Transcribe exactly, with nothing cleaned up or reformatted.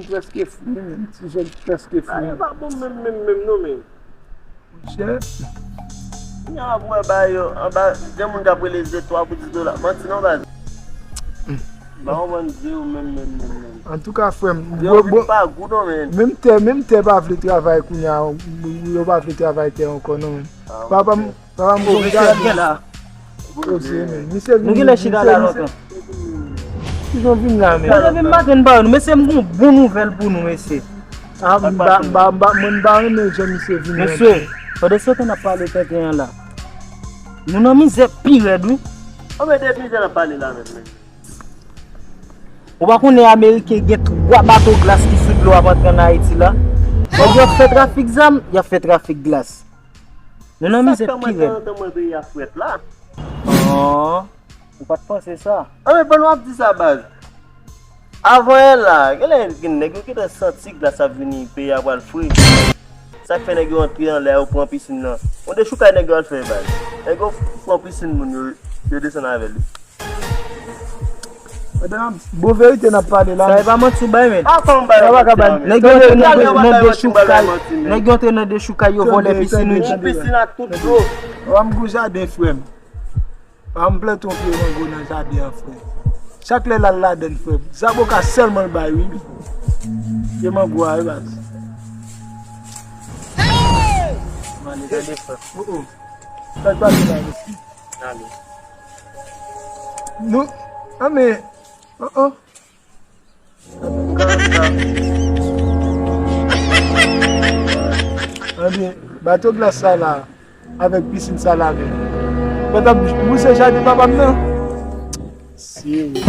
Prèske fou, men. Ti jèn prèske fou. Bagay pa bon menm, menm, menm, non, men. Monchè. Kounye a w ap wè ba yo, anba, gen moun k ap rele zetwa pou di dola. Manti non, baz. M pa konprann di w menm, menm, menm, menm. Antouka, frè m, Yo vin pa gou, non, men. Menm tè, menm tè pa vle travay kounye a, yo pa vle travay tè ankò, non, men. Papa m, papa m, bon, gade. Ose, men. Misye vin, Nou genlè chita la lontan. Kijan w vin la, men? Mwen leve maten m pa wè nou, mesye, m gen yon bon nouvèl pou nou, mesye. Ah, m ba, m ba, m ba, mwen m pa renmen jan misye vini an. Mesye, pandan se tan n ap pale tenten an la, nou nan mizè pi rèd, wi. Konbyen de mizè n ap pale la menm, men? Ou pa konnen Ameriken gen twa bato glas ki sou dlo ap antre ann Ayiti la? Nèg yo ap fè trafik zam, y ap fè trafik glas. Nou nan mizè pi rèd. Sa k fè mwen tanzantan mwen veye a frèt la? Oh, ou pa t panse sa? Anben, pandan w ap di sa, baz. Avan yè la, genlè gen nèg yo gentan santi glas ap vini, peyi a pral fre. Sa k fè nèg yo antre anlè, yo pran pisin nan. Yon dechoukay nèg yo al fè, baz. Nèg yo pran pisin moun yo, yo desann avè l. Bon verite n ap pale la. Sa e pa manti w bay, men. A kòman bay yo manti a, men? Nèg yo antre nan de, nan dechoukay. Nèg yo antre nan dechoukay, yo vòlè pisin wi. Pisin ak tout dlo. Wa m gou jaden, frè m. Pa m plante yon pye mango nan jaden an, frè. Chak lè l al ladann, frè. Zaboka sèlman l bay, wi. Pye mango a, wi, baz. Mande tande, frè. Oh, oh. Sa k pase la, mesye? Nou, anben, oh, oh. Anben, bato glas sa la, avèk pisin sa la menm. Mwen t ap bouse jaden papa m nan. Si wi.